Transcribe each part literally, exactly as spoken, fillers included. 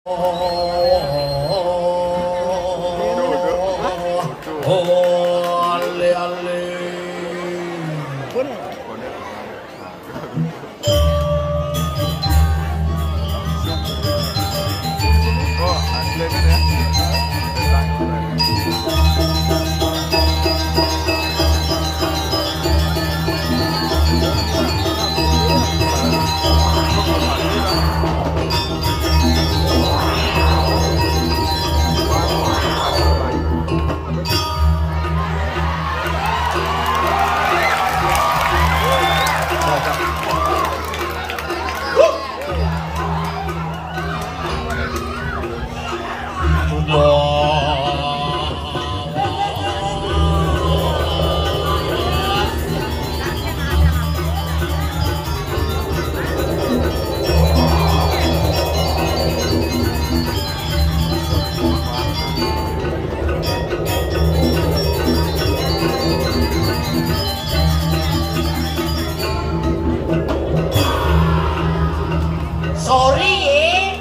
Oh, ale, ale. Sorry ye.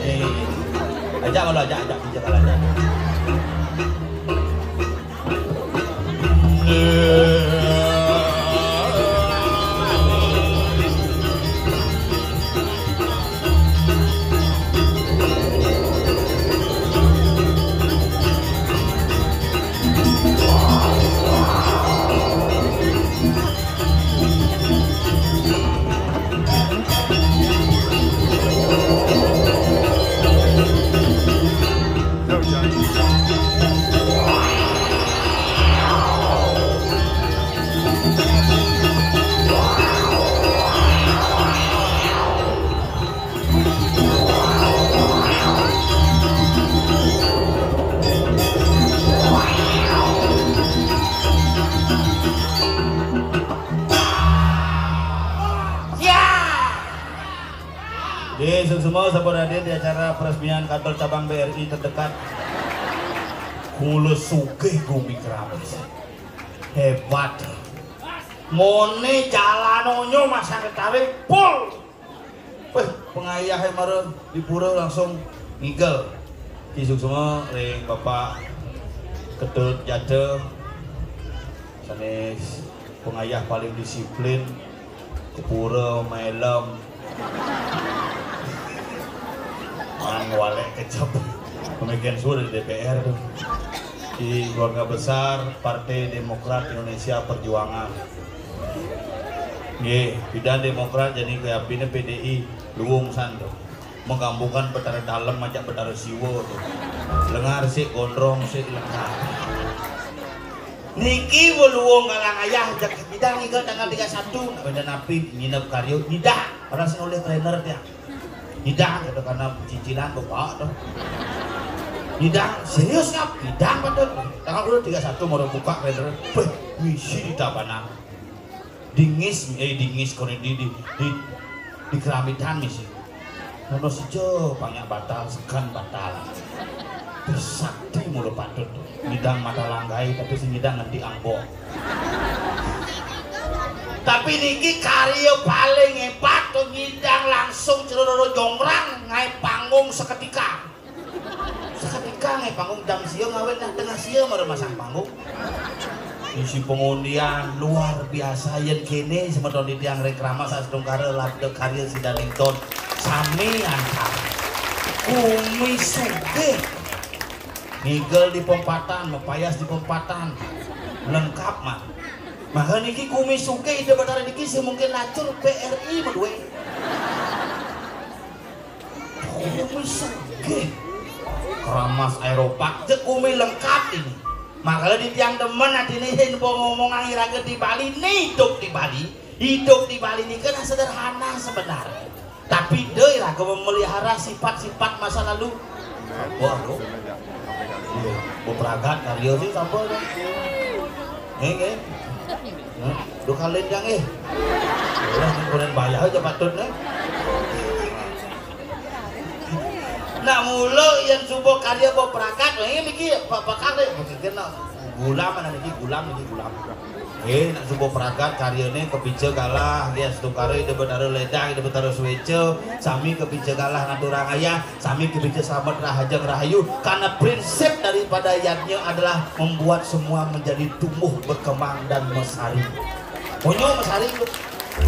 Eh, ajak kalau ajak, ajak, ajak kalau ajak. Ya. Di semua sampun hadir di acara peresmian kantor cabang B R I terdekat. Kula sugih gumi keramas. Hebat. Mone jalan onyo masang ketawe pul. Weh, pengayahe mara di pura langsung ngigel. Ki suksma ring Bapak Ketut Jata, sanes pengayah paling disiplin, ke pura maelem. Mang walek kecap. Pemikiran sudah di D P R tuh. Di keluarga besar Partai Demokrat Indonesia Perjuangan. Nggih, bidan Demokrat jani kayapine P D I, luung san to. Menggambungkan Betara Dalem ajak Betara Siwa to. Lengar sik, gondrong sik, lengkap. Niki weluung kalang ayah jak bidan ngiga tanggal tiga satu. Benda napi nginep karya ngidah. Padahal sing oleh trainer tiang. Ngidah gitu karena cicilan bapak to. Ngidah serius ngap, ngidah patut. Tanggal dulu tiga satu mau buka trainer. Weh, misi di Tabanan. Dingis, eh, dingis kono di, di, di, di keramitan misi. Nono sija banyak batal, segan batal. Sakti mula patut. Ngidang mata langgai, tapi sing ngidang ngendi ambo. Tapi niki karya paling hebat to, ngidang langsung celororo jongrang, ngae panggung seketika. Seketika ngae panggung jam sia ngawet dah tengah sia mara masang panggung. Isi pengundian luar biasa yen kene semeton titiang ring krama sastungkara labda karya sidaning ton. Sami antar. Kumi sugih. Ngigel di pempatan, mepayas di pempatan. Lengkap, man. Maka niki kumi sugih Ida Batara niki sing mungkin lacur B R I madue. Kumi sugih. Keramas Eropa, je kumi lengkap ini. Makanya di tiang demen adine yen ngomong iraga di Bali, ni hidup di Bali. Hidup di Bali ini kan sederhana sebenarnya. Tapi dia iraga memelihara sifat-sifat masa lalu. Wah, lo. Iya, beperagat karya sih sapa to? Nggih, nggih. Hah? Duh kalian yang eh. Ora ning kono bayar aja patut nih. Nak mula yang subuh karya beperagat, ini niki apa kali? Mungkin nak gula mana niki gula niki gula. Eh, nak subuh pragat karyané kapica galah, nggih, astungkara Ida Betara lédang, Ida Betara suéca, sami kapica galah ngaturang ayah, sami kapica slamet rahajeng rahayu, karena prinsip daripada yadnya adalah membuat semua menjadi tumbuh, berkembang, dan mesari. Punya mesari tu.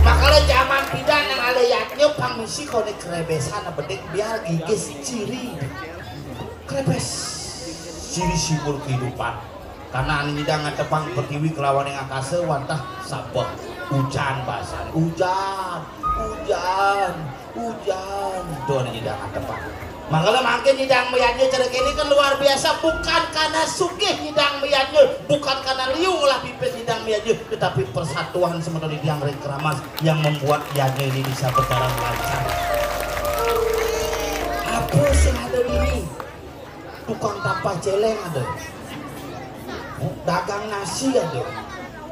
Makala jaman pidan nang ada yadnya pang misi koné krebesan bedik biar gigis ciri. Krebes. Ciri simbol kehidupan. Karena anu nyidang ngatepang pertiwi kelawan ing akasa wantah sabeh. Ujan basan. Ujan. Ujan. Ujan. Tuh anu nyidang ngatepang. Makala mangkin nyidang mayadnya cara kene kan luar biasa, bukan karena sugih nyidang mayadnya, bukan karena liu ngelah pipis nyidang mayadnya, tetapi persatuan semeton nyidang ring keramas yang membuat yadnya ini bisa berjalan lancar. Apa sing ada dini? Tukang tampah céléng ada, dagang nasi ada,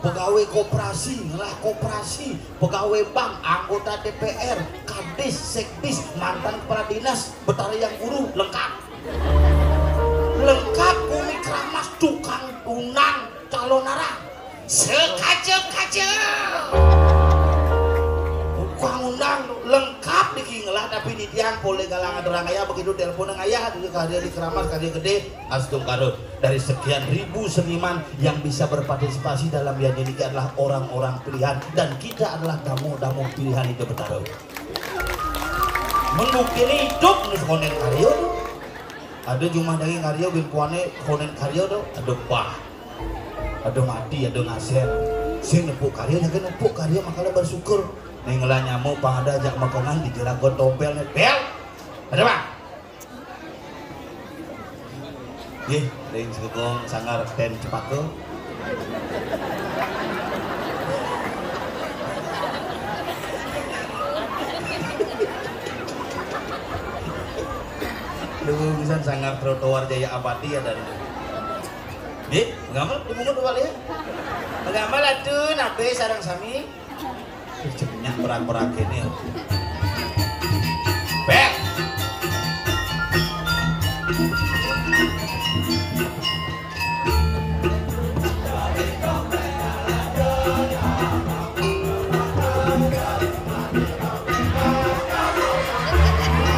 pegawai koperasi, ngelah koperasi, pegawai bank, anggota D P R, kadis, sekdis, mantan kepala dinas, Betara Hyang Guru, lengkap. Lengkap, gumi keramas, tukang undang, calonarang. Sekaca-kaca. Tukang undang lengkap niki ngelah, tapi nitiang polih galang aturang ayah, begitu telepon ayah, di karya di keramas, karya gedé, astungkara. Dari sekian ribu seniman yang bisa berpartisipasi dalam yadnya niki adalah orang-orang pilihan, dan kita adalah tamu-tamu pilihan Ida Betara. Membuktikan hidup nus konen karya. Ada jumah daging karya bin kuane konen karya tu, ada bah. Ada mati, ada ngasén. Sing nepuk karya, jaga nepuk karya, makala bersyukur. Ning ngelah nyama pang ada ajak makanang di jelagon tompel né. Bel! Ada, Bang? Nggih, ring segegong sanggar ten Cepaka. Duh, pisan sanggar trotoar Jaya Abadi ya dan. Nggih, pengamal, dipungut dua ya. Pengamal atuh nabe sareng sami. Cenyak berak-berak ini. Bek.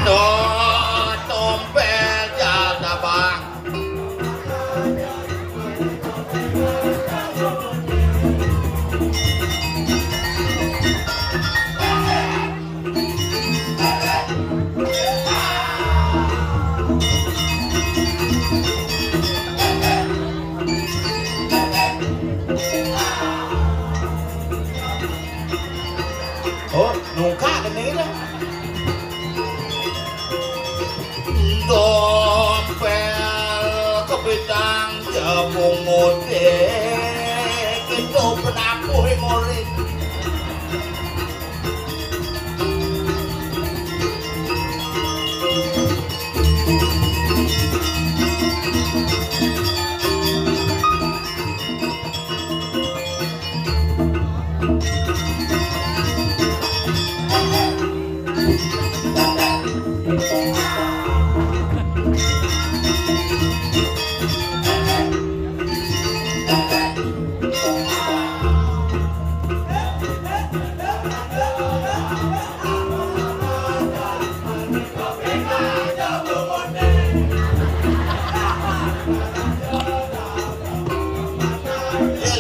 Tuh, tompel jatah bang. Oh, nungkak gini dah. Dompel kepitang jabung mudik, itu penabuh murid.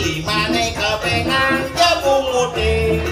Limane kepengan jabung mudik.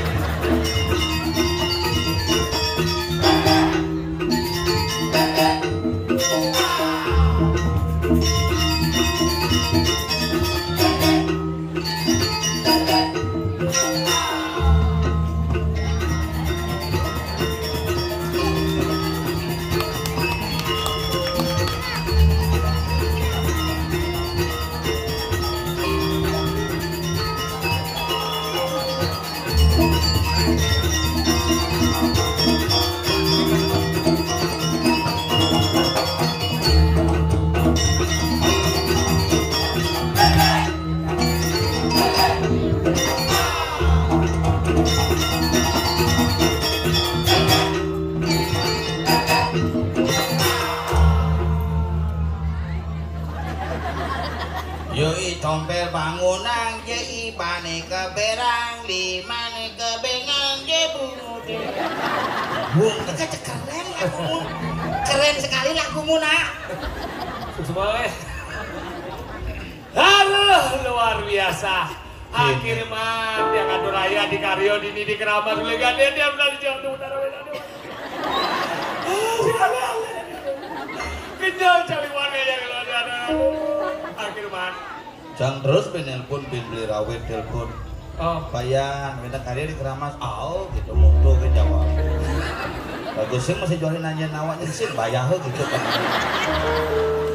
Yo, i tompel Bangunang je ibane keberang, limane kebengang je bungude. Wong, keren lagumu. Keren sekali lagumu, Nak. Sukses, Bang, eh. Aduh, luar biasa. Akhirnya, yang atur raya di karyo dini di keramat, boleh gade dia benar di jauh, aduh, aduh, aduh. Kenyal cari warga yang luar biasa. Akhirnya. Cang terus ben nelpon, ben beli rawit telepon. Oh. Bayan, minta karya di keramas. Au, gitu, mutu ke jawab. Bagus sih masih jualin nanya nawanya sih, bayar gitu kan.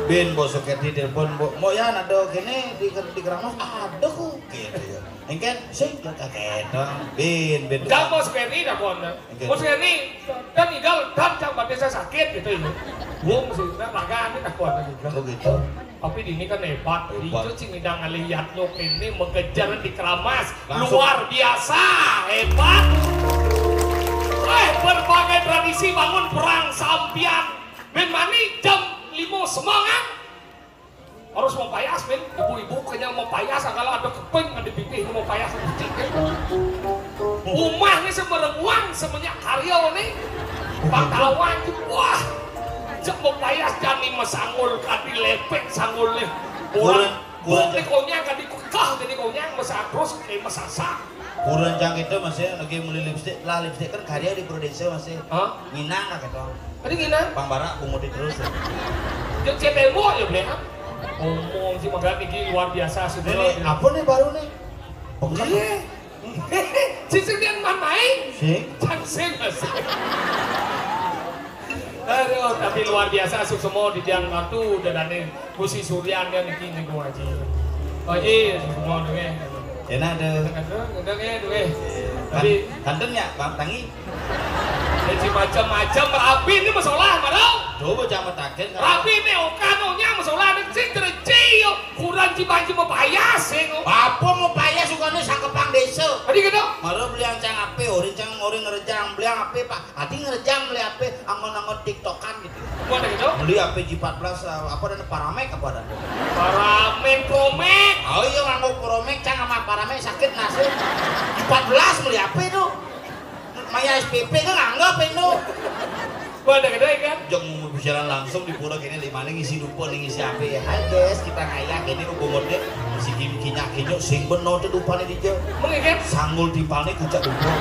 Ben, bosok di telepon, bo, mau ya, ada gini di, di keramas, ada kok, gitu ya. Engken, sing, kaget dong. Ben, ben. Enggak, bos Ferry, dah, Bon. Oke. Bos Ferry, kan Igal, dan cang batisnya sakit gitu ini. Wong sih, nah, makan ini tak kuat lagi. Oh, gitu. Tapi di ini kan hebat. Hebat. Itu sih ngidang ngeliat nyok ini mengejar di keramas. Langsung. Luar biasa, hebat. Eh, berbagai tradisi bangun perang sampian. Ben mani jam lima semangat. Harus mau payas, men. Ibu-ibu kayaknya mau payas, kalau ada kepeng, ada pipih, mau payas, mesti, ya. Rumah ini semerenguang, semenjak karya nih. Pangkawan, wah. Cek mau payas, jani mesangul, kadi lepek, sangul nih. Orang, kurang, kurang, buk di konyang, kadi kekah, jadi konyang, mesakrus, kayak mesasak. Kurang cang itu masih lagi beli lipstick. Lah, lipstick kan karya di Prodesa masih. Hah? Nginang lah gitu. Tadi nginang? Pang barak, bunguti terus. Jeung C T M O ya, Bre, ah? Omong si Magat ini luar biasa, ini apa nih baru nih? Bukan. Iya. Si Sedian main. Sing. Cang sing, sing. Aduh, tapi luar biasa, sukses semua di Diang Ratu, dan aneh. Ku si Suryan dia niki niku, Haji. Haji, semua duwe. Enak deh. Aduh, udah nggih, duwe. Kan-, tapi kanten ya, Bang Tangi? Ya, si macam-macam rapi ini masalah, Maro. Coba jangan matakin. Rapi ini, oh, kanonya masalah, ada sing kereci, yo. Kurang si banci mau payas, sing, oh. Apa mau payas, sukanya sangkepang desa. Tadi gitu. Maro beli ancang ape, orin cang, orin ngerejang, beli ape, Pak. Adi ngerejang beli ape, angon-angon tiktokan gitu. Gua ada gitu? Beli ape G empat belas, eh, apa dan Paramek apa dan? Paramek, Promek. Oh iya, nganggo Promek, cang sama Paramek sakit nasib. G empat belas beli ape itu? Maya S P P kan nganggap itu. Gua ada gitu ya kan? Jeng mau berjalan langsung di pura kene lima nih ngisi dupa nih ngisi ape ya. Hai guys, kita ngayak ini ubung mode. Si kim kinyak kinyuk sing beno tuh dupane di jeng. Emang iya kan? Sanggul timpalnya kucak dupa.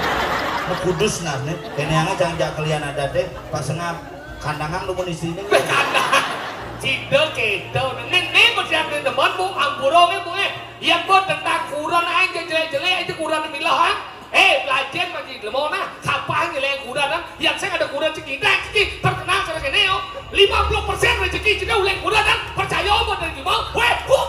Mau kudus nah nih. Kene yang jangan jak kalian ada deh. Pas sengap kandangan lu mun istrine. Kandangan. Cida kedo. Ning, ning, mesti aku temen, Bu, ampura, Bu, eh. Yang buat tentang kuran aja jelek-jelek aja kuran milah, ha? Eh, belajar masih lemah nah. Siapa yang jelek kuran, ha? Yang saya ada kuran cekidek, cekidek, terkenal sana kene, yo. Lima puluh persen rezeki cida uleng kuran, ha? Percaya apa dari gimana? Weh, huh.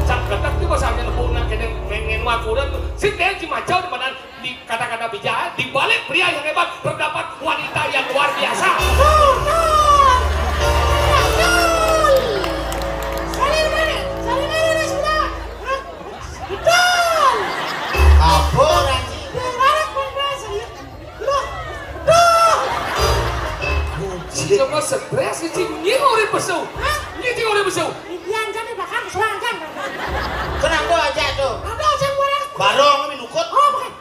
Cak ketek tuh pasarnya lemah nah, kene mengen mah kuran tuh. Sing deh, si macau di mana? Di kata-kata bijak, di balik pria yang hebat terdapat wanita yang luar biasa. Betul. Betul. Saling mana? Saling mana, Mas Bunda? Hah? Betul. Apa orang sih? Di balik pria saya. Loh. Tuh. Bucin. Cuma stres sih, Cing. Ini orang pesu. Hah? Ini orang pesu. Yang jadi bahkan selangkan. Kenapa aja tuh? Ada aja orang. Barong minukut. Oh, bukan.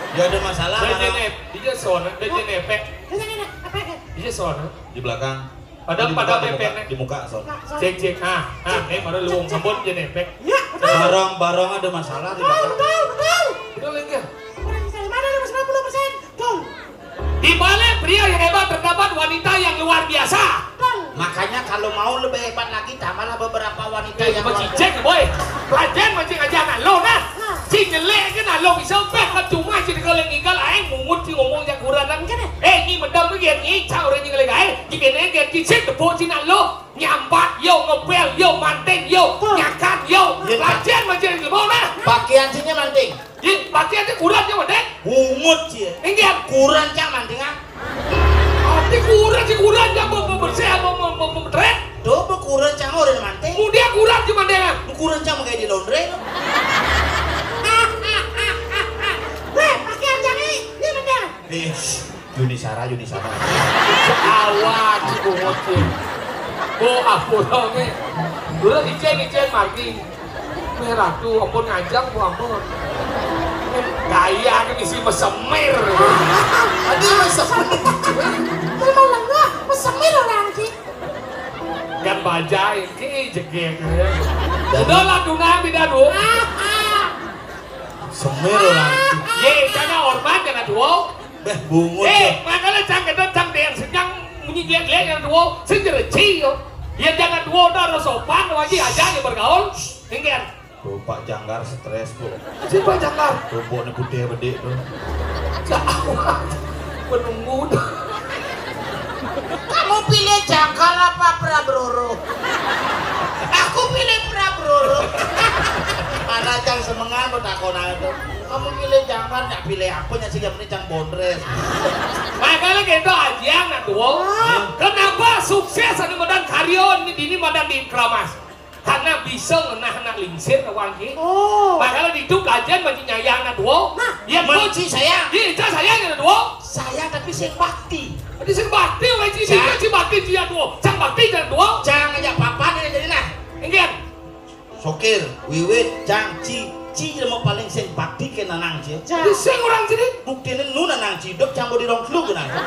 Ya ada masalah. Dia mana? Jenep, dia sono, dia jenepek. Dia jenep, apa ya? Dia sono. Di belakang. Pada, di pada muka, di muka, bepek. Di muka, sono. Cek, cek. Ah, ah, eh, baru lu ngembon jenepek. Ya, betul. Barong, barong ada masalah di belakang. Betul, betul, betul. Betul, enggak? Orang bisa mana ada sembilan puluh persen? Betul. Di balik pria yang hebat terdapat wanita yang luar biasa. Makanya kalau mau lebih hebat lagi, tambahlah beberapa wanita yang luar biasa. Cicek, boy. Pelajaran mancing aja anak lo, nah. Si jelek kan, nah, lo bisa pek, kan cuma si kalau tinggal aing mungut si ngomong jaguran, kan. Eh, ini mendam lagi, ini cak orang tinggal aing. Jika nengke cicek, tepuk si nak lo. Nyambat, yo, ngepel, yo, manting, yo, nyakan, yo. Pelajaran mancing aja mau, nah. Pakaian sini manting. Ji, pake aja kuran aja, Dek. Bungut, Ji. Inggih. Kuran cang mantingan. Ati kuran, si kuran cang mau, mau bersih, mau, mau, mau, mau betrek. Tuh, kuran cang udah manting. Mudia kuran cuma dengan. Kuran cang kayak di laundry. Weh, pake aja nih. Ini bener. Ih. Yuni Sara, Yuni Sara. Awan, bungut, Ji. Bu, ampun, oke. Dulu ijén-ijén margi. Méh Ratu, ampun ngajak, Bu, ampun. Gaya kan isi mesemir. Aduh, mesemir. Memang lengah, mesemir orang ki. Kan bajai, ki jegek. Udah lah, tuna bida, Bu. Semir orang. Ye, jangan hormat, jangan duo. Beh, bungut. Eh, makanya jangan kita jangan yang senyang munyi dia dia yang duo, sing jereci yo. Ya jangan duo dah sopan lagi aja yang bergaul. Enggak. Tuh, Pak Janggar stres tuh. Siapa Janggar? Tuh, putih bedik tuh. Jauh. Menunggu tuh. Kamu pilih Jangkar apa Prabroro? Aku pilih Prabroro. Mana cang semengan mau takon aja tuh. Kamu pilih Jangkar, nyak pilih apa, nyak sih, yang penting cang bondres. Makanya kita aja anak tua. Kenapa sukses anu madan karyo ini, ini madan di Kramas? Karena bisa ngenah anak lingsir, kawan ki. Oh. Makanya di itu kajian masih nyayang anak tua. Nah, ya, menci saya. Iya, saya sayang anak tua. Saya tapi sing bakti. Jadi sing bakti, wajib sing bakti dia tua. Sang bakti dan tua. Jangan ya papa nih jadi nah. Enggak. Sokir, wiwit, cang, ci, ci ilmu paling sing bakti ke nanang ci. Di sing orang sini. Buktinya nu nanang ci, dok campur di rong klub nanang.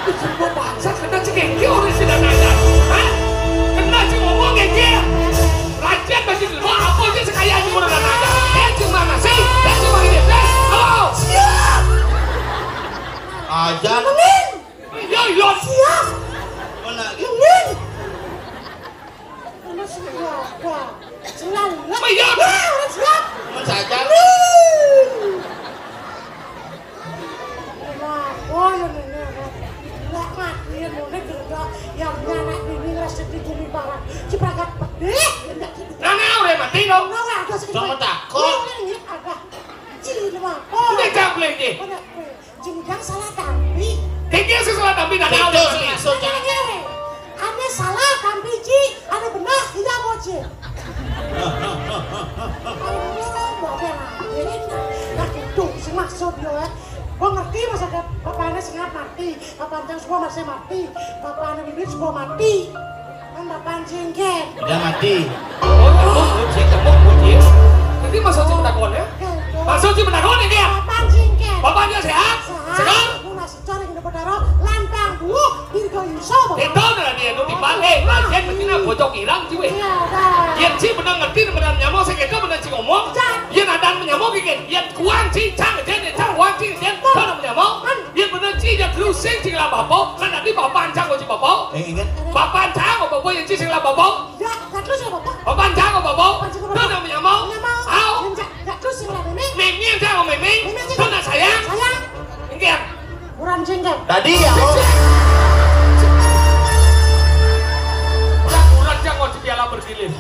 Itu semua bangsa kena cekengki orang sini nanang. Hah? Kena ci ngomong kayak dia. Rakyat masih di luar, apa sih sekaya di mana nanang? Eh, cuma nasi, eh, cuma ini, eh, halo. Siap. Aja. Iya, iya. Siap. Mana? Ini. Mas siapa? Selalu. Mas iya. Wah, orang siap. Mas aja. Wih. Kenapa ya nenek? Lah mati ya nenek kerja. Yang anak ini rasa di bumi barat. Cipragat pedih. Nana udah mati dong. Nggak ada sedikit. Sama takut. Ini ada. Cili apa? Udah gak boleh deh. Mana? Jenggang salah tampi. Kengke sing salah tampi, nak tahu. Itu sing maksud, Cak. Ngene. Ane salah tampi, Ci. Ane bener, iya, Bo, Ci. Aduh, Bo, Bo, Bo. Nah, gitu sing maksud yo, eh. Gua ngerti maksudnya bapaknya sing mati, bapak cang semua masih mati, bapaknya bibit semua mati. Kan bapak cingkir. Udah mati. Oh, tembok, kunci, tembok, kunci. Nanti maksud si penakon ya? Maksud si penakon ini ya? Bapak cingkir. Bapaknya sehat? Sehat. Segar? Lu nasi cor yang dapat daro, lantang dulu, dirgo iso, Bapak. Itu udah dia, itu di balik. Lagian begini, bocok hilang sih, weh. Iya, dah. Yang si benar ngerti, benar nyamuk, saya kira benar si ngomong. Jan. Yang ada nyamuk, gigit. Yang kuan, cicang, jen, cang, wan, cing, jen. Dah. Benar nyamuk. Kan. Yén bener ci ya terus sing sing lah bapak, kan tadi bapak ancang kok ci bapak. Eh, ingat. Bapak ancang kok bapak yén ci sing lah bapak. Ya, gak terus ya bapak. Bapak ancang kok bapak. Bapak ancang kok bapak. Tuh namanya mau. Namanya mau. Au. Yén gak, gak terus sing lah meme. Meme ancang kok meme. Meme ancang kok. Tuh nak sayang. Sayang. Ingat. Kurang cinta. Tadi ya, oh. Kurang, kurang jangan di piala bergilir.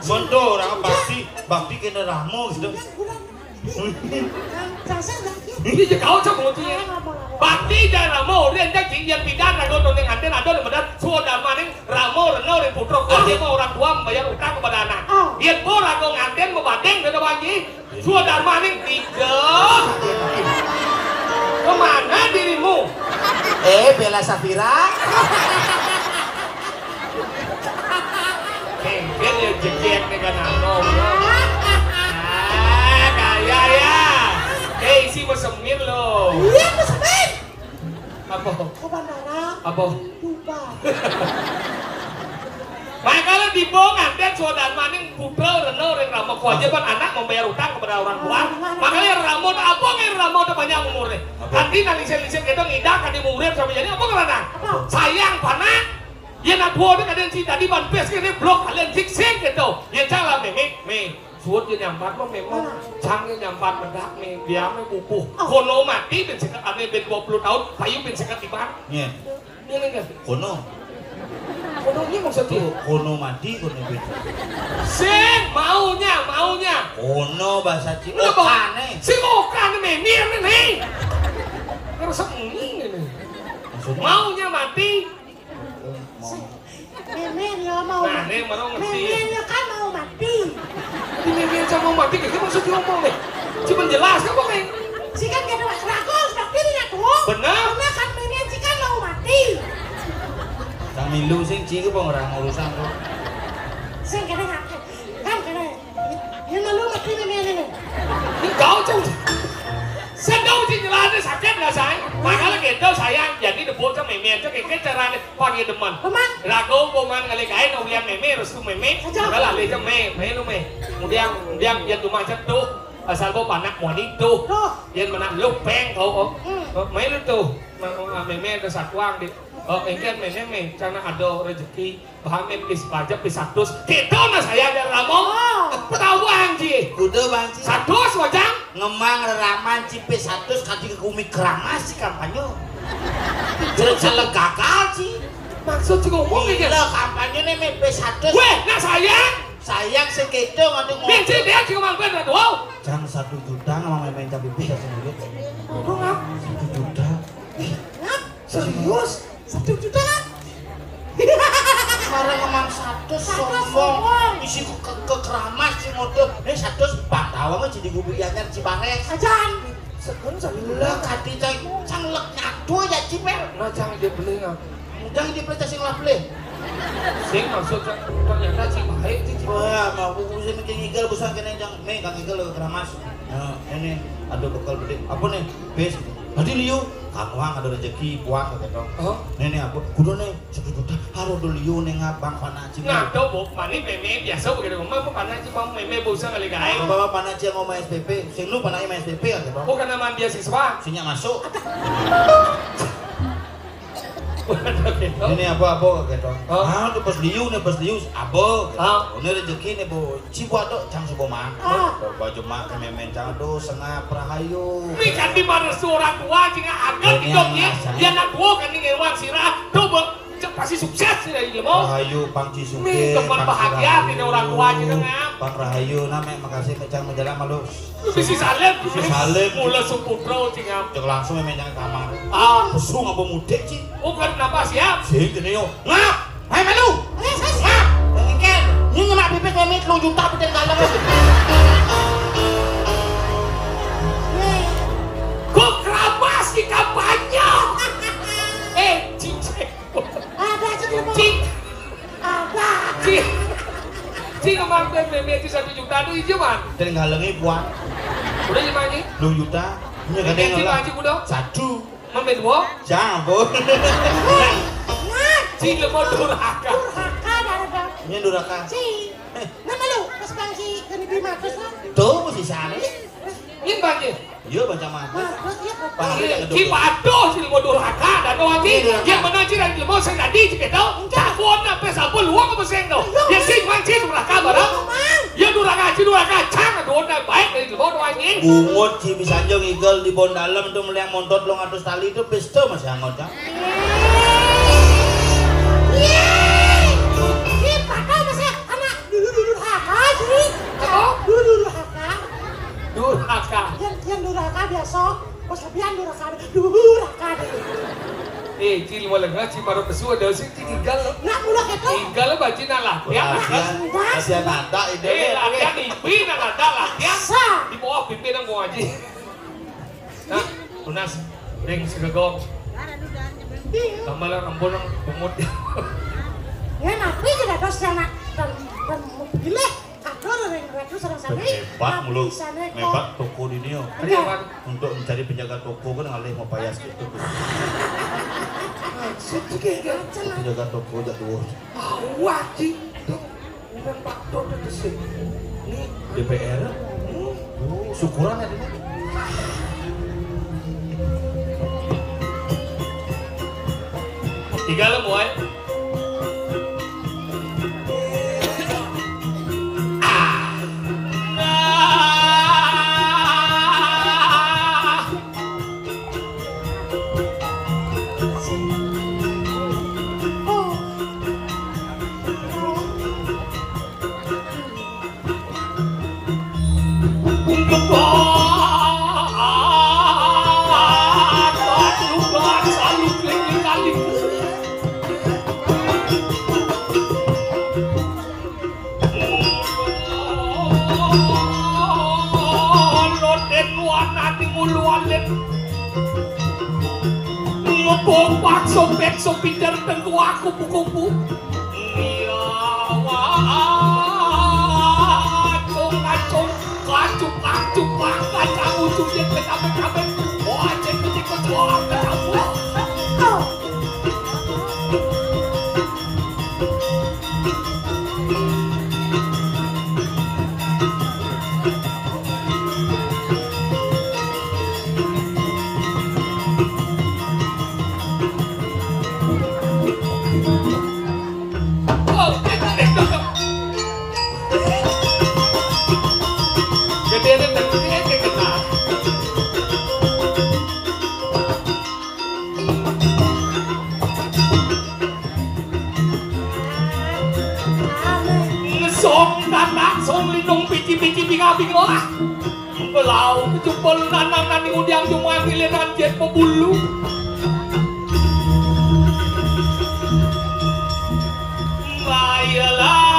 Monto orang bakti, bakti kena ramu gitu. Kurang. Ini je kau cak mutu ya. Bakti dan ramo, urian cak jing yang pidan, ado noneng anten, ado nang medan, suo darmaning ramo reno ring putra kuat, ade mau orang tua membayar utang kepada anak. Yén po rago nganten mebadeng dada wangi, suo darmaning tiga. Kemana dirimu? Eh, Bella Safira. Kengken ya jegek nih kan, Anong. Ah, kaya ya. Eh, isi mesemir lo. Iya, mesemir. Apa? Ke bandara. Apa? Dubai. Makanya di bawah nganten suo darmaning putra reno ring rama, kewajiban anak membayar utang kepada orang tua. Makanya ramo apa nggih, ramo banyak umurnya. Nanti nang isin-isin kita ngidak, nanti murid sampai jadi apa ngerana? Apa? Sayang panak. Yén nak duo né kadén ci dadi ban pés kéné blok kalian jiksing kéto. Yén cang lah mémé, mé. Suud yén nyampat mah mémé. Cang yén nyampat mendak mé, biar mé pupuh. Kono mati bén seket ané bén dua puluh taun, payu bén seket tiban. Nyé. Ngéné kan? Kono. Kono ini maksudnya. Kono mati, kono bén. Sing maunya, maunya. Kono bahasa Cina. Okane. Sing okane mémé né. Ngerasa ngene. Maksudnya? Maunya mati. Mémé ya mau mati. Nah, ini baru ngerti. Mémé ya kan mau mati. Di mémé aja mau mati, itu maksud ngomong nih. Cuma jelas apa nih? Si kan kena ragu, seperti ini aku. Benar. Benar kan mémé si kan mau mati. Kami lu sing ciki pengurang urusan tuh. Sing kene ngake. Kan kene. Ini malu mati nih, ini nih. Kau cang. Sing kau cing nyelane sakit nggak, say? Makanya gitu, sayang. Jadi debok cang meme aja kayak carane panggil demen. Teman. Lagu boman ngalih kain ulian meme, restu meme. Aja. Kalau alih cang me, me lu me. Kemudian, kemudian dia cuma cetuk. Asal bo panak moni tuh. Tuh. Yang mana lu peng kau, oh. Hmm. Oh, main lu tuh. Ma-, ma-, meme ada satuang di. Oh, engken meme me, cana ada rezeki. Bahan me pis pajak pis satus. Kita mah saya ada ramo. Oh. Tahu, Bang Ji? Kudu, Bang Ji. Satus wajang. Ngemang reraman ci pis satus kaki ke gumi keramas si kampanye. Terus salah gagal, ci. Maksud ci ngomong ya? Gila, kampanye nih me pis satus. Weh, nah sayang. Sayang sekedo ngadu ngomong. Bensin dia cuma mampir, aduh. Jang satu juta nggak mau main-main cabai bisa sendiri. Aduh, ngap. Satu juta. Ngap. Serius? Satu juta, kan? Kemarin ngomong satu, satu sombong. Sombong. Isi ke, ke, ke keramas si model. Ini satu, Pak, tahu nggak jadi gubernurnya Cibares? Ajan. Sekun sambil lah kati cang, cang lek nyatu aja, Cipel. Nah, cang dia beli nggak? Jangan dipercaya sing lah beli. Sing maksud cang, ternyata si baik sih, Cipel. Wah, mau aku bisa mikir ngigel, busan kena jang. Nih, Kang Igel lagi keramas. Nah, ini ada bekal gede. Apa nih? Bis. Tadi liu, kamu ada rezeki, puang gitu. Oh. Nih, nih, apa? Kudu nih, satu juta. Harus dulu liu nih, ngabang panak. Nah, tuh, Bu, mani meme biasa begitu. Mama panak sih, mama meme bosan kali, guys. Bawa panak sih, mau main S P P. Sing lu panak main S P P, kan, gitu. Bukan nama beasiswa. Sinya masuk. Bukan gitu. Ini apa, apa, gitu. Oh. Ah, tuh pas liu, nih, pas liu. Apa, gitu. Oh. Ini rezeki nih, Bu. Cibu ato, cang cibu mang. Ah. Baju mak, meme, cang, aduh, sengap, rahayu. Ini kan di mana orang tua, sih, nggak agak. Ini gitu, yang ya. Dia anak gua kan, ini ngewan sirah. Tuh, Bu. Cek pasti sukses sih dari ilmu. Rahayu pang ci sugih, pang ci rahayu. Nih, teman bahagia nih orang tua aja, kan, ngap. Pang rahayu, nah, mek makasih, mek cang menjalan malu. Lu bisi salim. Bisi salim. Mula suputro, cing, ngap. Cek langsung mek cang kamar. Ah. Pesung apa mudik, ci? Oh, kenapa siap? Sing, gini, yo. Ngap. Hai, malu. Eh, saya siap. Ngap. Engkel. Ini nyemak pipis, nyemak telung juta, betul dalam. Kok keramas di kampanye? Eh, cing, cing. Ada aja di rumah. Cing. Ada. Cing. Cing, kemarin gue meme itu satu juta tuh hijau, man. Tinggal lagi buat. Udah lima aja. Dua juta. Ini katanya cing, ngelak. Cing, udah. Satu. Mambe dua. Campur. Nah. Cing, lemah durhaka. Durhaka, durhaka. Ini durhaka. Cing. Eh. Nama lu? Pas bang si ini di Markus, lo. Tuh, si sana. Ini bang, ya? Iya, baca mati. Nah, terus iya, Pak. Paham ya, Ki Dok? Patuh, si limo durhaka, dan doang, Ki. Iya, durhaka. Yang mana, Ki, dari limo saya tadi, Ki, gitu. Enggak. Takut, apa, sampul, luang, apa, seng, tuh? Iya. Ya, sing, man, sing, durhaka, barang. Iya, Mang. Ya, durhaka, Ki, durhaka, cang, aduh, udah baik, dari limo doang, Ki. Bungut, Ki, bisa aja ngigel di bon dalam, tuh, meliang montot, lo ngatus tali, tuh, pis, tuh, masih hangat, cang. Iya. Ki, patuh, masih anak dulu, dulu, haka, Ki. Apa? Dulu, dulu, haka. Durhaka. Yang, yang durhaka biasa, pas lebihan durhaka, durhaka deh. Eh, Cil, mau lengah, Cil, baru pesu ada sih, Cil, tinggal. Nak mula gitu. Tinggal, Bang, Cil, nak latihan. Latihan, latihan ada, ide. Eh, latihan, ipi, nak ada, latihan. Sa. Di bawah, pimpin, nang, mau aja. Nah, tunas, ring, segegong. Tambah lah, ampun, nang, pungut. Ya, napi, tidak ada sana, dan, dan, pilih. Aduh, ring, ring, sareng sami. Hebat mulu. Hebat toko dini, yo. Tadi apa? Untuk mencari penjaga toko kan ngalih mau payas gitu. Maksud tuh kayak gitu. Penjaga toko aja tuh. Awak, Cing. Tuh, udah Pak Dok udah kesini. Ini D P R. Hmm. Oh, syukuran ya, ini. Tiga lah, boy. Ngepok pakso pekso pinter tengku aku kupu-kupu. Iya, wah. Song kanak, song linung, pici-pici, binga-binga. Belau, kecupel, nanang, nani, udiang, jumang, hilir, anjir, pebulu. Baya lali.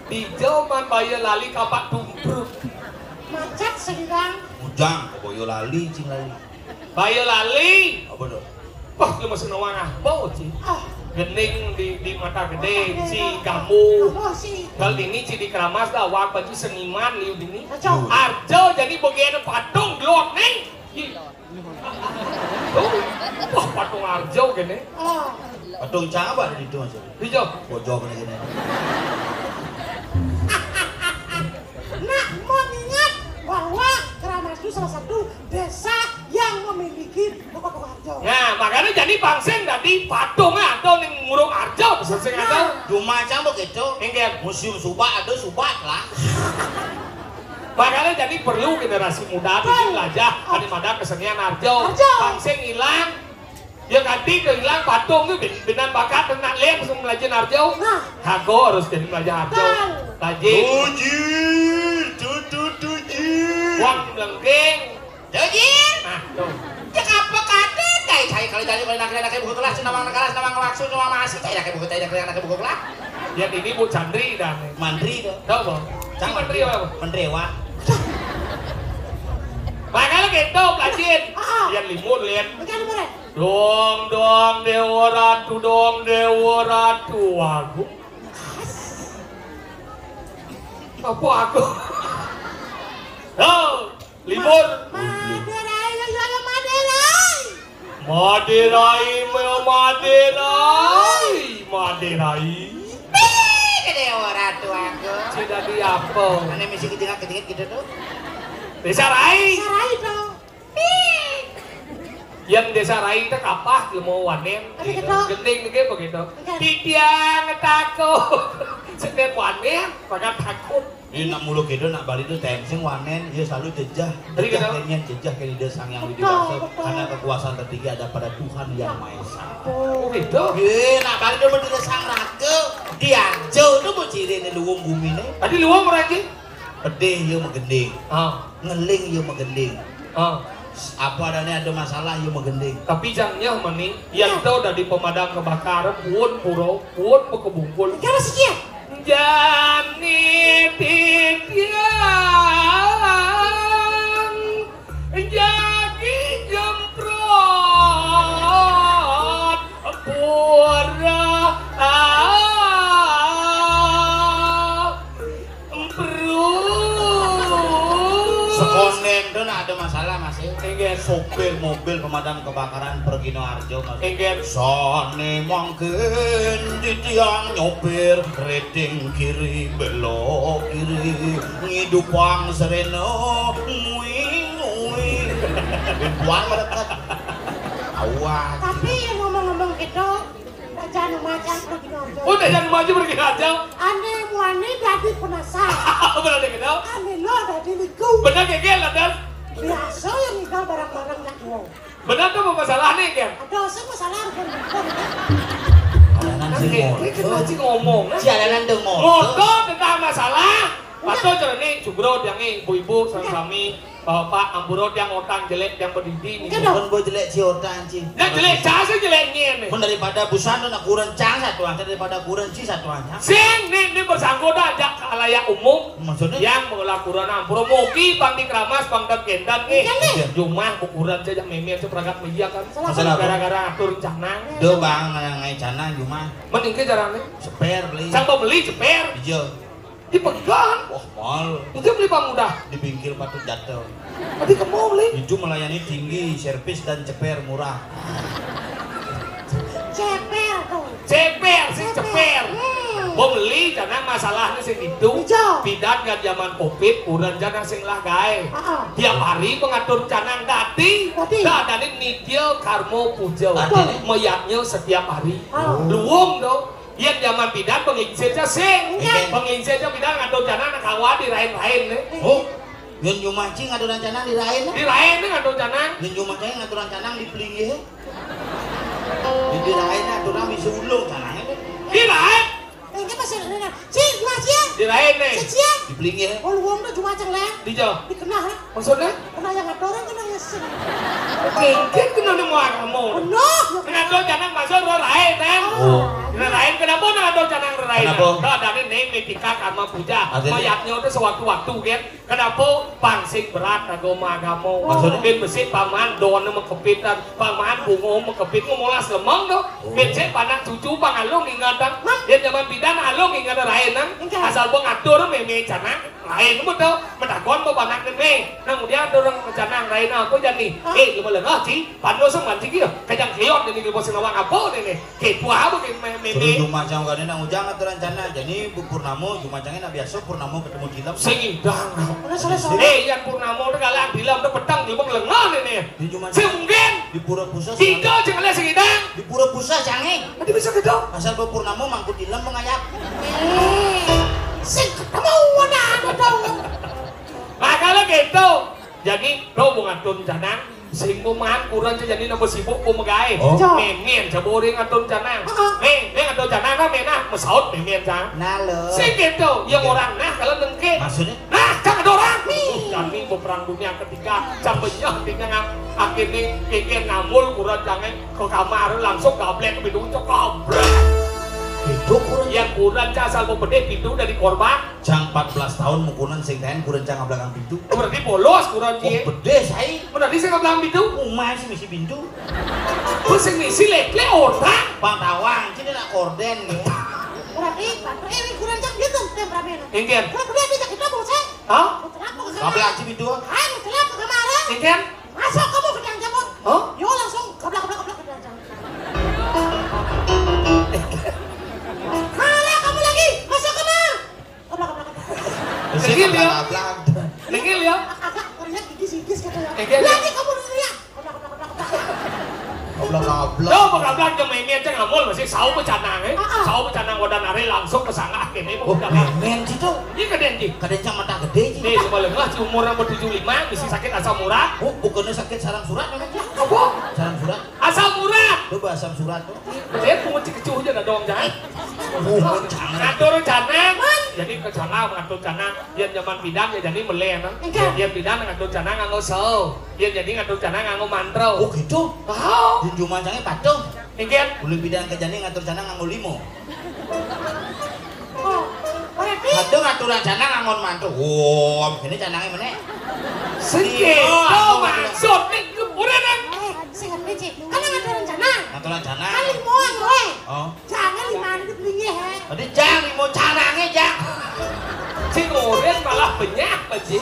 Di jaman baya lali kapak dumprut. Macet segigang. Ujang, boyo lali, cing lali. Baya lali. Apa tuh? Wah, lu masih nawang apa, Ci? Ah. Gending di, di mata gede, si kamu. Apa sih? Kalau ini Ci di keramas dah, wak baju seniman liu dini. Arjo. Arjo jadi bagian patung gelok nih. Ih. Tuh. Wah, patung Arjo gini. Oh. Patung caba di itu aja. Hijau. Bojong gini. Nak, mau ingat bahwa Keramas itu salah satu desa yang memiliki Pokok-pokok Arjo. Nah, makanya jadi pangsing tadi patung ada ning Muruk Arjo, bisa sing ada. Nah. Cuma cang begitu. Inggih. Museum Subak ada Subak lah. Makanya jadi perlu generasi muda ini belajar ada pada kesenian Arjo. Arjo. Pangsing hilang. Ya ganti ke hilang patung tuh bin-, binan bakat nak lihat semua belajar Arjo. Nah. Hago harus jadi belajar Arjo. Betul. Lajin. Tuji, tutu tuji. Wang melengking. Jojin. Nah, tuh. Cek apa kate? Kayak saya kalau jadi kalau nak nak buku kelas, nama kelas, nama waktu, nama masih saya nak buku, saya nak buku kelas. Ya ini Bu Chandri dan Mandri tuh. Tahu, Bang? Cang Mandri apa? Mandri, wah. Makanya gitu, Lajin. Ah. Lihat limun, lihat. Bukan, bukan. Dong, dong, Dewa Ratu, dong, Dewa Ratu. Waduh. Apa aku? Oh. Libur. Ma-, Madera, ayo, ayo, Madera. Madera, ayo, Madera. Madera. Ih, gede orang tua aku. Cina di apa? Mana mesti kejengak-kejengit gitu tuh? Desa Rai. Desa Rai tuh. Ih. Yang Desa Rai itu kapah, lu mau wanen. Ada gitu. Gending nih, begitu. Enggak. Titiang takut. Setiap wanen, maka takut. Ini nak mulu gitu, nak Bali itu tensing wanen, dia selalu jejah. Jejah kayaknya, jejah kayak dia Sang Yang Widi Wasa. Betul, betul. Karena kekuasaan tertinggi ada pada Tuhan Yang Maha Esa. Oh, gitu? Iya, nak Bali itu betul sang raga. Diajo itu mau ciri ini luwung bumi ini. Tadi luwung mereka? Pedih, iya, megending. Ah. Ngeling, iya, megending. Ah. Apa adanya ada masalah, iya, megending. Tapi jangnya meni, yang tahu dari pemadam kebakaran, pun puro, pun pekebungkul. Enggak sih, ya? Jani titiang jagi jemprot pura, ah, emprut. Sekonen tuh nak ada masalah masih. Enggak. Sopir mobil pemadam kebakaran Pergino Arjo masih. Enggak. Sane mangkin di tiang nyopir, rating kiri, belok kiri, ngidupang serena, ngui, ngui. Buang mereket. Awas. Tapi ngomong-ngomong gitu, Raja Numacan pergi aja. Oh, Raja Numacan pergi aja. Ane muane dadi penasaran. Bener deh, gitu. Ane lo dadi liku. Bener, Keke, lah, Dan. Biasa yang tinggal bareng-bareng nak ngomong. Bener tuh, masalah nih, Ken? Ada sih masalah, bukan, bukan. Jalanan sing motor. Kita masih ngomong, nah. Jalanan tuh motor. Motor tentang masalah. Pas tuh cerita nih, Cugro, yang nih, ibu-ibu, sami-sami. Oh, Pak, ampura tiang otang jelek, tiang padidi nih. Enggak dong. Pun gua jelek si otang, Ci. Ya jelek, cang sih jelek ngene. Pun daripada busan tuh nak kurang cang satu aja, daripada kurang ci satu aja. Sing, nih, nih bersangkutan ajak khalayak umum. Maksudnya? Yang mengelah kurang ampura, mugi pang dikramas, pang dan gendan nih. Enggak nih. Iya. Jumah ukuran saja memir seperangkat meja kan. Masalah apa? Gara-gara atur rencana. Duh, Bang, ngai canang jumah. Mending ke jarang nih. Ceper beli. Sang pembeli ceper. Iya. Dipegang. Wah, mal. Itu beli pang udah. Di pinggir patut jatuh. Tadi kamu beli. Itu melayani tinggi, servis dan ceper murah. Ceper tuh. Ceper sih, ceper. Hmm. Gua beli karena masalahnya sing itu. Ijo. Pidan kan zaman covid, kurang jana sing lah gae. Heeh. Tiap hari pengatur canang dadi. Dadi. Dadane nitya karma puja. Artinya? Mayatnya setiap hari. Oh. Luwung tuh. Yen jaman pidan pengingsir ja sing. Nggih. Pengingsir ja pidan ngatur canang nang kawah dirain-rain, eh. Oh, yen nyumaci ngatur canang dirain, eh? Dirain, eh, ngatur canang. Yen nyumaci ngatur canang dipelinggih, eh? Yen dirain, eh, aturan bisa ulung canangnya, eh. Dirain. Ini masih ada. Cing, jumaci ya? Dirain, eh. Cing, ya? Dipelinggih, eh? Oh, luwung tuh jumaceng, Leng. Dijo. Dikenah, eh? Maksudnya? Kena yang ngatur, kena yang sing. Mungkin kena nemu agama. Benar. Ngatur canang masuk roh lain, kan? Oh. Roh lain, kenapa nak ngatur canang roh lain? Kenapa? Kau ada nih, nih, mitika karma puja. Artinya? Mayatnya udah sewaktu-waktu, kan? Kenapa pang sing berat agama-agama? Maksudnya? Bin besi paman, doannya mengkepit, kan? Paman, bunga mengkepit, ngomolas lemang, tuh. Oh. Bin sik panak cucu, pang alung ingat, kan? Dia zaman pidan alung ingat roh lain, kan? Enggak. Asal gua ngatur, meme canang. Lain mah tuh, medakon bawa anak nih, nah, kemudian ada orang rencana lain apa jadi? Hah? Eh, lu malah ngaji, pando sama ngaji gitu, kajang keot ini, bos nawang apa nih, nih? Ketua apa nih, me-, me-, Suruh me-, Jumacang kan nang ujang atau rencana, jadi Bu Purnamo, Jumacangnya nak biasa, Purnamo ketemu Cilem. Sing idang. Udah selesai. Eh, yang Purnamo udah galak bilang, udah petang, dia mau lengah nih, nih. Di Jumacang. Sing mungkin. Di Pura Pusat. Tidak, jangan lihat sing idang. Di Pura Pusat, jangan. Nanti bisa gitu. Asal Bu Purnamo mangkut Cilem mengayap. Eh, sing ketemu, mana ada tahu. Nah, kalau gitu, jadi, tuh, bunga tun canang, sing kuman, kurang aja jadi nambah sibuk, ku megai. Oh. Cok. Memen, coba orang ngatun canang. Heeh. Nih, nih ngatun canang, nah, menah, mesaut memen, cang. Nah, lo. Sing gitu, yang orang, nah, kalau dengke. Maksudnya? Nah, cang ada orang. Nih. Uh, kami beperang dunia ketiga, cang banyak, dia ngam-, akhirnya, pikir ngamul, kurang, cang, eh, ke kamar, langsung gablek, ke pintu, cok, gablek. Itu kurang. Yang kurang, cang, asal mau pedih, pintu dari korban. Cang empat belas tahun mukunan sing kain kurang cang ngablakang pintu. Berarti bolos kurang, oh, cie. Pedih, sai. Berarti sing ngablakang pintu? Umai sing misi pintu. Terus sing misi lekle otak. Pang tawang, sini nak korden, ya. Berarti, eh, kurang cang gitu, temperamen. Engken. Kurang pedih, bisa kita bos, eh. Hah? Kenapa? Ngablak si pintu. Ah, kenapa kemarin? Engken. Masuk kamu ke dalam jamur. Hah? Yo, langsung gablak, gablak, gablak ke dalam jamur. Kalah kamu lagi, masuk ke mana? Gablak, gablak, gablak. Degil ya. Gablak. Degil ya. Agak terlihat gigis-gigis gitu ya. Degil ya. Lagi kamu lihat. Gablak, gablak, gablak, gablak. Gablak, gablak. Tuh, gablak jeung memen cang amul masih sawo becanang, eh. Ah, ah. Sawo becanang wadah nare langsung ke sanggah kene. Oh, memen situ. Iya, kadén, Ji. Kadén cang mata gedé, Ji. Nih, sebelah gua, si umur yang bertujuh lima, bisa sakit asam urat. Oh, bukannya sakit sarang surat namanya. Apa? Sarang surat. Asam urat. Coba asam surat tuh. Dia pungut si kecuh aja dah dong, jangan. Oh, jangan. Ngatur canang. Jadi ke sana ngatur canang. Yang zaman pidan ya jadi meleh, nah. Enggak. Yang pidan ngatur canang nganggo sawo. Yang jadi ngatur canang nganggo mantra. Oh, gitu? Tahu. Di rumah cangnya patung. Enggak. Ulun pidan ke jani ngatur canang nganggo limo. Oh, berarti. Aduh, ngaturan canang nganggon mantu. Wah, ini canangnya mana? Segitu. Oh, maksud nih, udah, Nang. Eh, sing ngerti, Cik. Kan ngaturan canang. Ngaturan canang. Kan limoan, weh. Oh. Jangan lima ini belinya, he. Tadi jang limo canangnya, jang. Sing urin malah banyak, Pak Ji.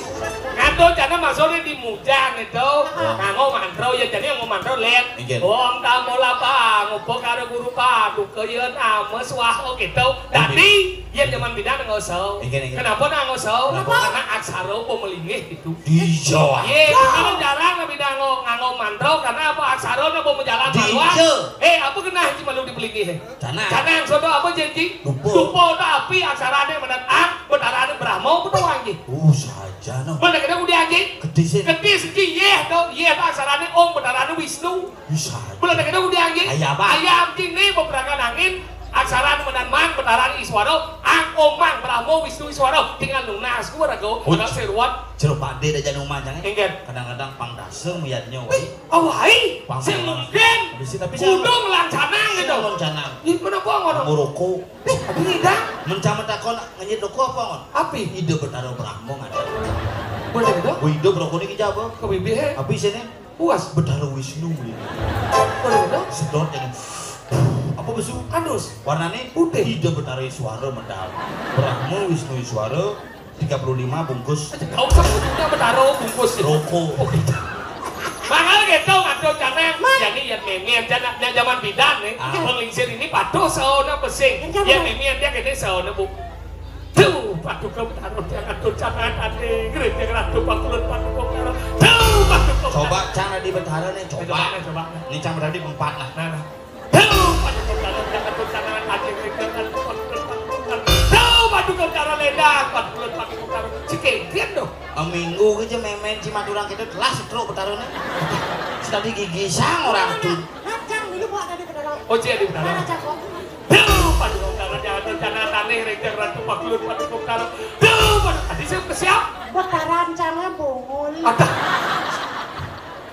Ngatur canang maksudnya di mujan itu. Heeh. Nganggo mantra, ya, jadi nganggo mantra, lihat. Inggih. Om Tamolapa, ngumpul karo guru paduka, ya, nama swaha gitu. Dadi, yen jaman pidan nganggo sawo. Inggih, inggih. Kenapa nak nganggo sawo? Kenapa? Karena aksara apa melinggih gitu. Iya. Iya, itu kan jarang nak pidan nganggo, nganggo mantra, karena apa? Aksara apa menjalan haluan. Iya. Eh, apa genah iki malu dipelinggih? Canang. Canang sodo apa janji? Dupa. Dupa ta api aksarane menan Ang, betarane Brahma, apa to, Anggi? Oh, saja, no. Mana kena udah, Anggi? Gedhe sih. Gedhe sih, yeh to, yeh to aksarane Om, betarane Wisnu. Bisa. Bulan tak kena udah, Anggi. Ayam apa? Ayam kini beberangan angin, aksarane menan Mang, betarane Iswara, Ang, Omang Brahma Wisnu Iswara tinggal nunas gua raga. Oh, anak seruat. Jero Pakde da jani omang jang. Inggih. Kadang-kadang pang dasa miyadnya wae. Awai, sing mungkin kudu nglancanang gitu. Nglancanang. Ih, menapa ngono? Nguroko. Ih, tapi ngidang. Mencama takon ngenyit roko apa ngon? Api. Ida Betara Brahma ngadan. Bener gitu? Wih, ida rokone iki jaba. Ke bibir, he? Api sini. Puas. Betara Wisnu ini. Bener gitu? Sedot ini. Apa besu? Anus. Warnane putih. Ida Betara Iswara medal. Brahma Wisnu Iswara tiga puluh lima bungkus. Aja kau sebutnya Betara bungkus. Roko. Oh, gitu. Mangal gitu ngatur canang. Jadi ya meme aja nak zaman bidan nih. Ah. Penglingsir ini patuh saona pesing. Ya meme aja gede saona bu. Tuh, patuh kau Betara dia ngatur canang tadi. Gereja ratu pakulun patuh kau Betara. Tuh, patuh kau. Coba cara di Betara nih, coba. Coba, coba. Ini cara tadi empat lah. Nah, nah. Duh, patuh kau Betara dia ngatur canang tadi. Gereja ratu pakulun patuh kau Betara. Duh, patuh kau Betara ledang. Pakulun patuh kau Betara. Cikengkian dong. Minggu aja memen cimaturang kita telah setruk Betarane. Tadi gigi sang orang tuh. Cang, dulu buat tadi Betara. Oh, cia di Betara. Mana Cang kok? Duh, patuh kau Betara dia ngatur canang tadi. Gereja ratu pakulun patuh kau Betara. Duh, patuh tadi siap ke siap. Betara cangnya bongol. Ada.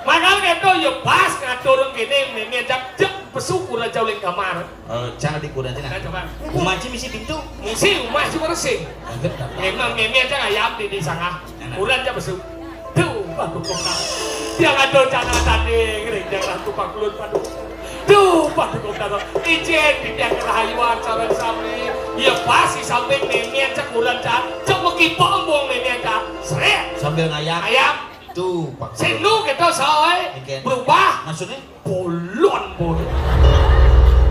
Mangal gitu ya pas ngatur kene meme aja. Jek besu kura jauh ling kamar. Eh, jangan dikurangi nah. Nah, coba. Umaji misi pintu. Misi umaji bersih. Anggap dah. Memang meme aja ayam di, di sana. Enak. Uran aja besu. Duh, patuh kota. Dia ngatur canang tadi, gereja ratu pakulun patuh. Duh, patuh kota. Ijin di tiang rahayu acara sami. Ya pasti samping meme aja uran aja. Cek mekipok embung meme aja. Srek. Sambil ngayam. Ayam. Tuh, Pak. Sing nu kita soe. Oke. Berubah. Maksudnya? Bolon, bolon.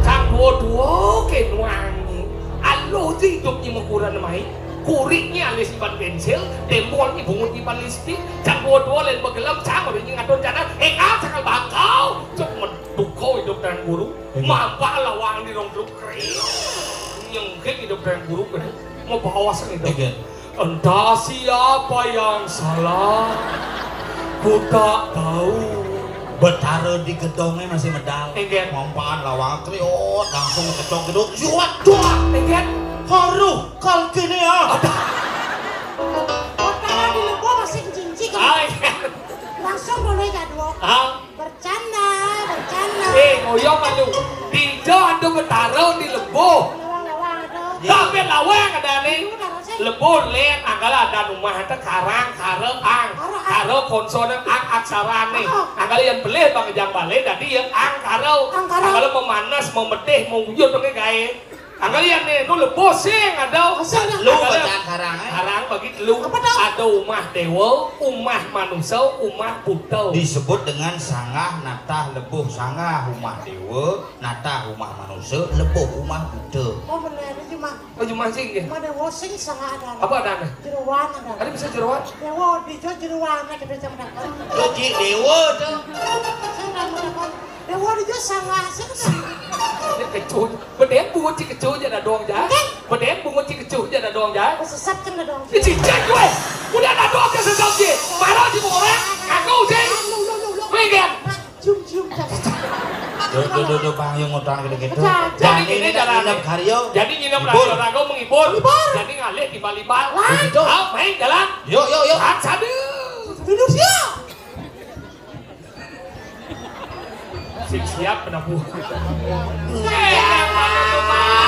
Sang dua-dua ke nuangi. Aloh ji hidupnya mekuran mai. Kuriknya alis iban pensil, tembolnya bungut iban lipstik. Sang dua-dua lain begelam, sang orangnya ngatur canang. Eh, ah, sakal bakau. Cok meduko hidup dan guru. Iya. Mampak lawang di rong truk kriuk. Nyengkik hidup dan guru kan. Mau bawa sang hidup. Iya. Entah siapa yang salah, ku tak tahu. Betara di gedongnya masih medal. Enggak. Mampaan lawang kriot, langsung ketok gedung. Yuat, doang. Enggak. Haruh, kal kene ya. Ada. Betara di lebo masih jinci kan? Ah, iya. Langsung mulai jadwal. Ah. Bercanda, bercanda. Eh, ngoyong aduh. Dija ada Betara di lebo. Lawang-lawang ada. Tapi lawang ada nih. Ini udah rasanya. Lebo len, angkala ada rumah, ada karang, kara, ang. Kara, ang. Kara konsonan, ang aksara nih. Oh. Angkala yang beli bang jang balik, tadi ya ang kara. Ang kara. Angkala memanas, memedih, menguyut, oke, gae. Angkala yang nih, nu lebo sing ada. Oh, sing ada. Lu angkala bacaan karang, eh? Karang bagi telu. Apa tuh? Ada umah dewa, umah manusia, umah buta. Disebut dengan sanggah, natah, lebuh. Sanggah, umah dewa, natah, umah manusia, lebuh, umah buta. Oh, bener, itu mah. Oh, cuma sing, ya? Mana wosing sanggah ada. Apa ada, ada? Jeroan ada. Ada bisa jeroan? Dewa, di jo jeroan, ada bisa mendapat. Cuci dewa tuh. Saya nggak mau dapat. Dewa di jo sanggah, saya kan. Ini kecut. Bedeng bungut ci kecut aja ada dong, ja. Oke. Bedeng bungut ci kecut aja ada dong, ja. Sesat kan ada dong. Ini cicak gue. Udah ada dong ke sesat sih. Marah di orang. Aku sih. Lu, lu, lu, lu. Minggir. Cium, cium, cium. Duh, duh, duh, duh, Bang, yang ngutang gitu-gitu. Jadi ini ini dalam nginep karyo. Jadi nginep karyo rago menghibur. Hibur. Jadi ngalih di Bali Bal. Begitu. Ah, main jalan. Yuk, yuk, yuk. Satu. Duduk siap. Sing siap penabuh. Eh, yang mana tuh, Bang?